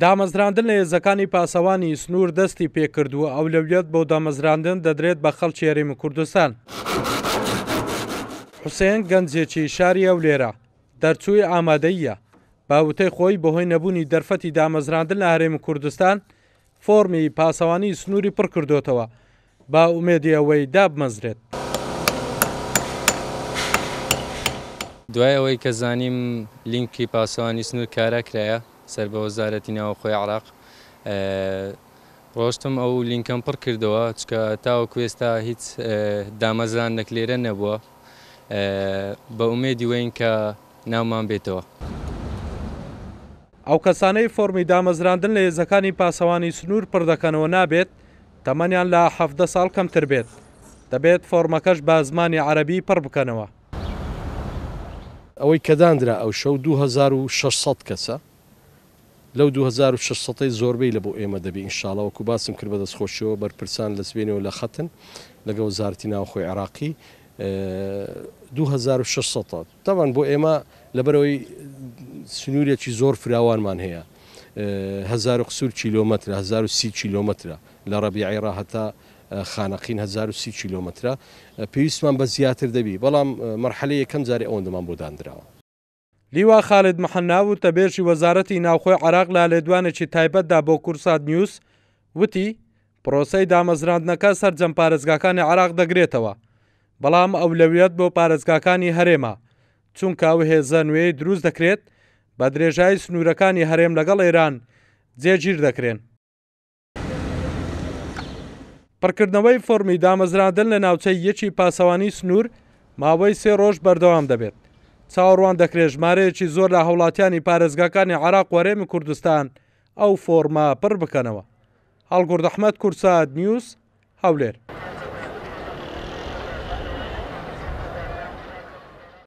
دامەزراندن لە هێزەکانی پاسەوانی سنوور دەستی پێکردووە، ئەولەویەت بۆ دامەزراندن دەدرێت بە خەڵکی هەرێمی کوردستان. حوسێن گەنجێکی شاری هەولێرە، دەرچووی ئامادەییە، بە وتەی خۆی بەهۆی نەبوونی دەرفەتی دامەزراندن لە هەرێمی کوردستان فۆڕمی پاسەوانی سنووری پڕکردۆتەوە بە ئومێدی ئەوەی دابمەزرێت. دوای ئەوەی کە زانیم لینکی پاسەوانی سنوور کارا کرایە سەر بە وەزارەتی ناوەخۆی عێراق ڕۆشتم ئەو لینکەم پڕ کردەوە چکە تاوەکو ئێستا هیچ دامەزراندنەک لێرە نەبووە بە ئومێدی وەین کە ناومان بێتەوە. ئەو کەسانەی فۆڕمی دامەزراندن لە هێزەکانی پاسەوانی سنوور پڕدەکەنەوە نابێت تەمەنیان لە 17 ساڵ کەمتر بێت، دەبێت فۆڕمەکەش بە زمانی عەرەبی پڕ بکەنەوە. ئەوەی کە داندرا ئەو شەو 2600 کەسە، لەو 2600 ەی زۆربەی لە بۆ ئێمە دەبی ان شاءاللە وەکو باسم کرد بە دەستخۆشیەوە بەرپرسان لە سبەینێوە لە خەتن لەگەڵ وەزارەتی ناوخۆی عێراقی 2600 ە تەبعەن بۆ ئێمە لەبەرئەوەی سنوورێکی زۆر فراوانمان هەیە هەزار و قسوور کیلۆمەترە 1030 کیلۆمەترە لە ڕەبیعەی ڕا هەتا خانەقین 1030 کیلۆمەترە پێویستمان بە زیاتر دەبی بەڵام مەرحەلەی یەکەم جارێ ئەوەندەمان بۆ داندراوە. لیوا خالد محەنا وتەبێژی وەزارەتی ناوخۆی عێراق لە لێدوانێکی تایبەتدا بۆ کوردسات نیوز وتی، پرۆسەی دامەزراندنەکە سەرجەم پارێزگاکانی عێراق دەگرێتەوە، بەڵام ئەولەویەت بۆ پارێزگاکانی هەرێمە، چونکە ئەو هێزە نوێیەی دروست دەکرێت بە درێژایی سنوورەکانی هەرێم لەگەڵ ئێران جێگیر دەکرێن. پڕکردنەوەی فۆڕمی دامەزراندن لە ناوچەی یەکی پاسەوانی سنوور ماوەی سێ ڕۆژ بەردەوام دەبێت. چاوەڕوان دەکرێت ژمارەیەکی زۆر لە هاوڵاتیانی پارێزگاکانی عێراق و هەرێمی کوردستان ئەو فۆڕمە پڕ بکەنەوە. هەڵگورد ئەحمەد، کوردسات نیوز، هەولێر.